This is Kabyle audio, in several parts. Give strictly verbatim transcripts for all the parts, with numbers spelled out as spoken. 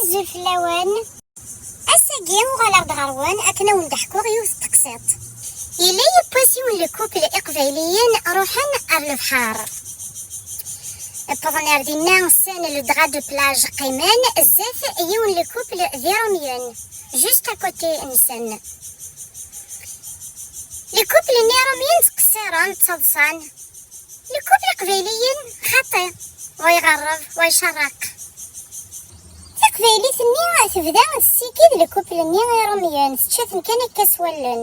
Azul fell-awen. Ass-agi uɣaleɣ-d ɣer-wen akken ad wen-d-ḥkuɣ yiwet n teqsiṭ. Yella yiwwas yiwen le couple iqbayliyen ruḥen ar lebḥer. Wwḍen ar dinna, ssan le drap de plage, qqimen zdat yiwen le couple d irumyen, juste à côté-nsen. Le couple-nni irumyen ttqeṣṣiren, ttaḍsan. Le couple iqbayliyen xaṭi, wa iɣerreb, wa icerreq. Taqbaylit-nni tebda tessikid le couple-nni irumyen, tečča-ten kan akka s wallen.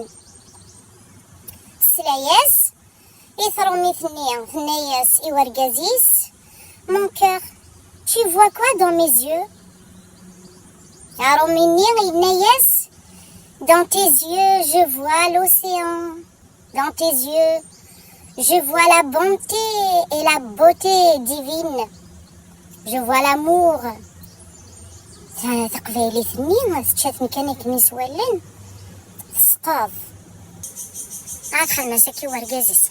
Tesla-yas i trumit-nni, tenna-yas i wergaz-is: "Mon cœur, tu vois quoi dans mes yeux?" Arumi-nni yenna-yas: "Dans tes yeux, je vois l'océan. Dans tes yeux, je vois la bonté et la beauté divine. Je vois l'amour." Ta-, taqbaylit-nni tečča-ten kan akken s wallen, tesqeḍ. Ad xedmen saki wergaz-is.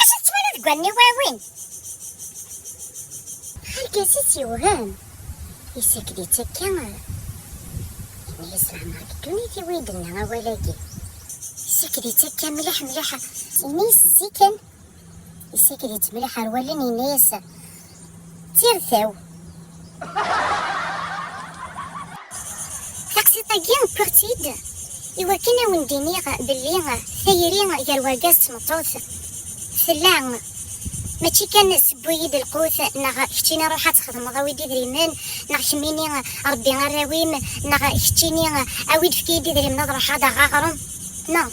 Acu tettwaliḍ deg wanni wawin? Argaz-is yewhem. Yessaked-itt akka, yenna-yas: "Leɛmer deg ddunit-iw i d-tenna awal-agi." Yessaked-itt akka mliḥ mliḥ. Yenna-yas zik kan. Yessaked-itt mliḥ ar wallen, yenna-yas: "Tirtaw." Taqsiṭ-agi wwiɣ-tt-id i wakken ad wen-d-iniɣ belli tayri gar wergaz d tmeṭṭut tella. Mačči kan sewwi-yi-d lqut, neɣ keččini ruḥ ad txedmeḍ, awi-d idrimen, neɣ kemmini rebbi arraw-im, neɣ keččini awi-d, efk-iyi-d idrimen ad ruḥeɣ ad aɣeɣ aɣrum. Non.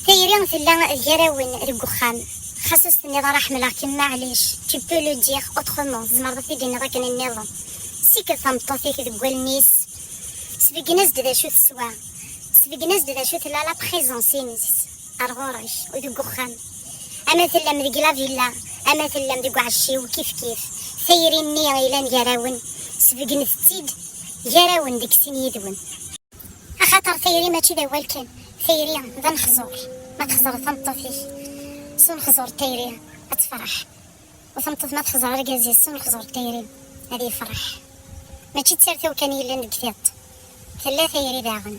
Tayri tella gar-awen deg uxxam. Xas ur s-tenniḍ ara ḥemmleɣ-kem, maɛlic, tu peux le dire autrement, tzemreḍ ad t-id-tiniḍ akken nniḍen. Sikked tameṭṭut-ik deg wallen-is, sbeggen-as-d d acu teswa, sbeggen-as-d d acu tella la présence-ines ar ɣur-k u deg uxxam. Ama tellam deg la villa, ama tellam deg uɛecciw, kif kif. Tayri-nni yellan gar-awen, sbegnet-tt-id gar-awen deg sin yid-wen. Axaṭer tayri mačči d awal kan. Tayri d amexẓur. Ma texẓer tameṭṭut-ik s unexẓur n tayri, ad tefreḥ. U tameṭṭut ma texẓer argaz-is s unexẓur n tayri, ad yefreḥ. Mačči d tirtaw kan yellan deg tiṭ. Tella tayri daɣen.